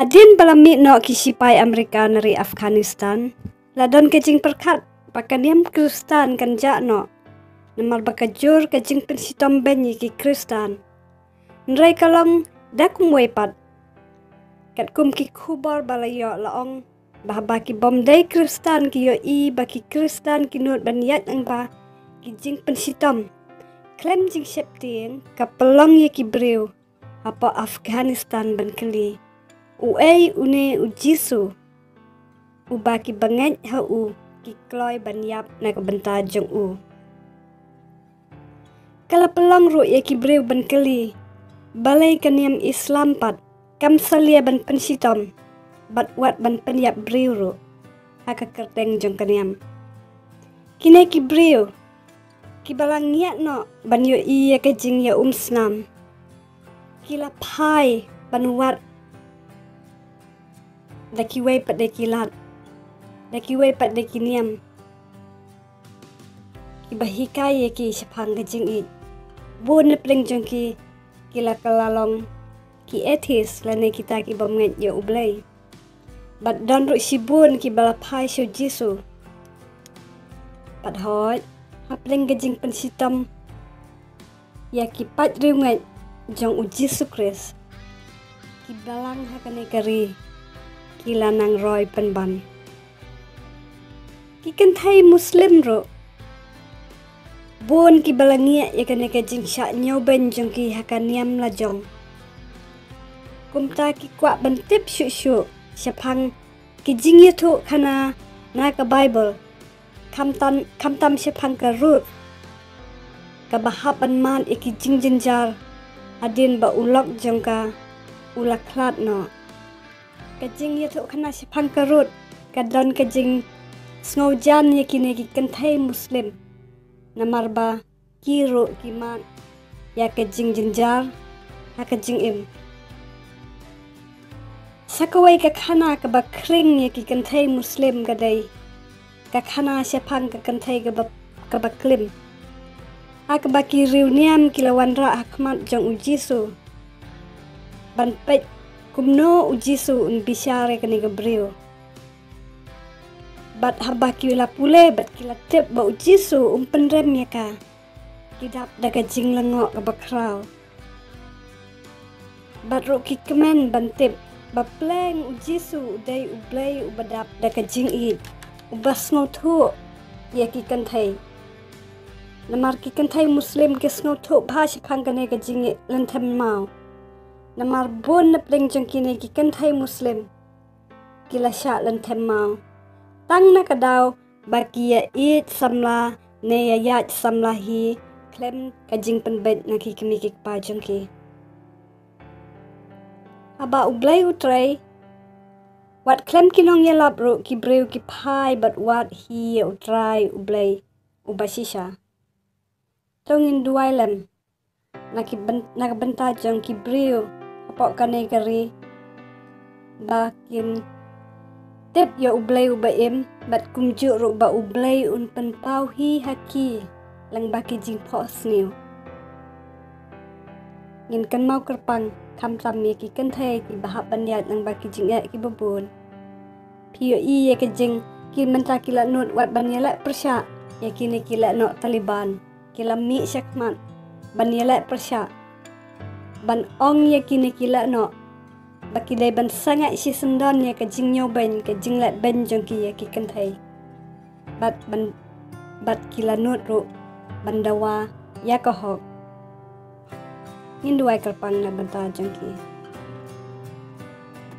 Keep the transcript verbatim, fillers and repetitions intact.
Hadien ba la mih noh ki shipai Amerika na ri Afghanistan, la don ka jingpyrkhat ba ka niam Khristan kan jah noh, namar ba ka jur ka jingpynshitom beiñ ïa ki Khristan. Hynrei ka long da kumwei pat. Katkum ki khubor ba la ïoh la ong ba haba ki bym dei Khristan ki ïohi ba ki Khristan ki nud ban ïaid lyngba ki jingpynshitom, khlem jingsheptieng ka pynlong ïa ki briew hapoh Afghanistan ban kylli, uei une u Jisu uba ki bangeit ha u ki kloi ban ïap na ka bynta jong u. Ka la pynlong ruh ïa ki briew ban kylli, balei ka niam Islam pat kam salia ban pynshitom bad wat ban pynïap briew ruh ha ka kyrteng jong ka niam. Kine ki briew kiba la ngiah noh ban ïohi ïa ka jingïaumsnam, ki la phai ban wad da kiwei pat de ki lad, da kiwei pat de ki niam kiba hikai ïa ki shaphang ka jingïeit. Bun na pdeng jong ki ki la kylla long ki atheist lane kita ki bym ngeit ïa U Blei. Bad don ruh shibun kiba la phai sha U Jisu. Bad hooid, hapdeng ka jingpynshitom ïa ki paid riewngeit jong U Jisu Khrist, ki balang ha kane ka ri ki la nang roi pynban. Ki kynthei Muslim ruh bun kiba la ngiah ïa kane ka jingshah ñiewbeiñ jong ki ha ka niam lajong. Kumta ki kwah ban tip shuh shuh shaphang ki jingïathuhkhana na ka Baibl, khamtam, khamtam shaphang ka Ruth kaba hap ban mad ïa ki jingjynjar hadien ba u lok jong ka u la khlad noh. Ka jingïathuhkhana shaphang ka Ruth ka don ka jingsngewjan ïa kine ki kynthei Muslim, namar ba ki ruh ki mad ïa ka jingjynjar ha ka jingim. Sa kawei ka khana kaba khring ïa ki kynthei Muslim ka dei ka khana shaphang ka kynthei kaba, kaba klim, ha kaba ki riewniam ki la wanrah ha khmat jong U Jisu ban peit kumno U Jisu un bishar ïa kane ka briew. Bad haba ki la pule bad ki la tip ba U Jisu um pynrem ïa ka, ki dap da ka jinglyngngoh kaba khraw. Bad ruh ki kmen ban tip ba pleng U Jisu u dei U Blei uba dap da ka jingïeit, uba sngewthuh ïa ki kynthei. Namar ki kynthei Muslim ki sngewthuh bha shaphang kane ka jingïeit lynthem maw. Namar bun na pdeng jong kine ki kynthei Muslim ki la shah lynthem maw tang na ka daw ba ki ïa ïeit samla ne ïa ïaid samla hi khlem ka jingpynbeit na ki kmie ki kpa jong ki. Haba U Blei u trei, wat khlem ki nongïalap ruh ki briew ki phai bad wad hi ïa U Trai U Blei uba shisha. To ngin duwai lem na ki byn-, na ka bynta jong ki briew hapoh kane ka ri ba kin tip ïa U Blei uba im bad kumjuh ruh ba U Blei un pynpaw hi ha ki lyngba ki jingphohsniew. Ngin kynmaw kyrpang khamtam ïa ki kynthei kiba hap ban ïaid lyngba ki jingeh kiba bun. Phi ïohi ïa ka jing, ki mynta ki la nud wat ban ïaleh pyrshah ïa kine ki lehnoh Taliban. Ki la mih shakhmat ban ïaleh pyrshah, ban ong ïa kine ki lehnoh ba ki dei ban sangeh shisyndon ïa ka jingñiewbeiñ, ka jingleh beiñ jong ki ïa ki kynthei. Bad ban, bad ki la nud ruh ban dawa ïa ka hok. Ngin duwai kyrpang na bynta jong ki.